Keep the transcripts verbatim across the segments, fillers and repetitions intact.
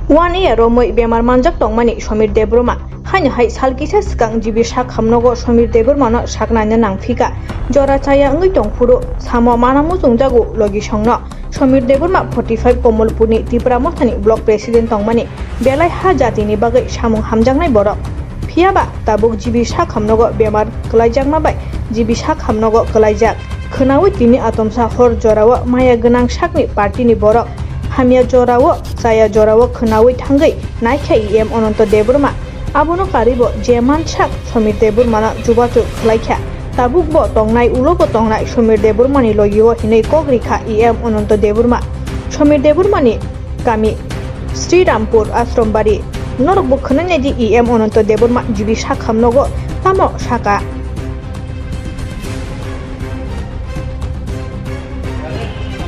Uania romwi bemar manjak tongmani Somir Debbarma. Haino hai sal kisa swkang G B sak hamnogo Somir Debbarmano sak naina nangphika. Jora chaya wngwi tongphuru samo mana muchungjago logisongno. Somir Debbarma forty five Komolpurni Tipra Mothani block president tongmani belai ha jatini bagwi samung hamjaknai borok. Phiyaba tabuk G B sak hamnogo bemar kwlaijakma bai G B sak hamnogo kwlaijak. Khwnawi tini atomsa hor jorao maya gwnang sakni partyni borok hamya jorao chaya jorao khwnawi thangwi naikha E M Ananto Debbarma. Abono karwibo je mansak Somir Debbarmano chubachu khwlaikha. Tabukbo tongnai ulobo tongnai Somir Debbarmani logio hinwi kok rikha E M Ananto Debbarma. Somir Debbarmani kami Sri Rampur Ashram Bari. Norokbo khwnanai di E M Ananto Debbarma G B sak hamnogo tamo saka.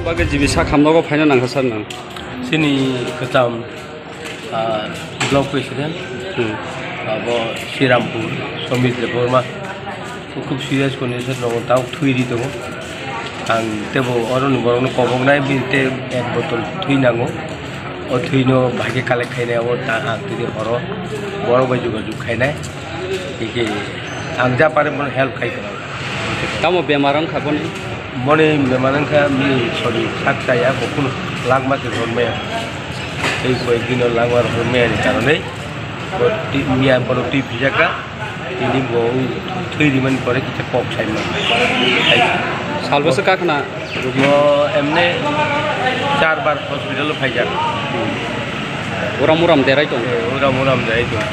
Bagwi G B sak hamnogo phaina nangkha sir nang. Chini kwcham, ah, block president, Hmm. abo Sri Rampur, Somir Debbarma. Khub serious condition tongo, tamo thwi ri tongo. Ang teibo oroni borokno koboknai, bini tei ek botol thwi nango. O thwino bahai khe collect khainai, abo ta ang tini horo borok bai jogajog khainai. Tei khe ang ja pare bono help khai tongo. Tamo bemar wngkha boni? Boni bemar wngkha, bini sori sak chaya, kokun langma se hor maya. Tei koyek dino langma hor maya ni karonwi bo twi, miya bono twi phijak kha. Tini bo thwi rimani pore kisa kok saima. Salbose kakhna? Bo emne char bar hospital o phaijak. Uram uram derai tong. Eh, uram uram derai tong.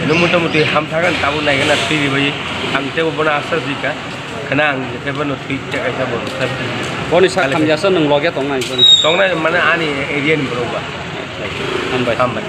Eno mota moti ham thagan, tabuk naigana thwi ribai. Ang teibo bono asta jika. Khana ang jete bono thwi tei kaisa borok sa. Boni sak Kale hamya sa nwng loge tongnai boni. Tongnai mane ani area ni borok ba. Hambai. Hambai.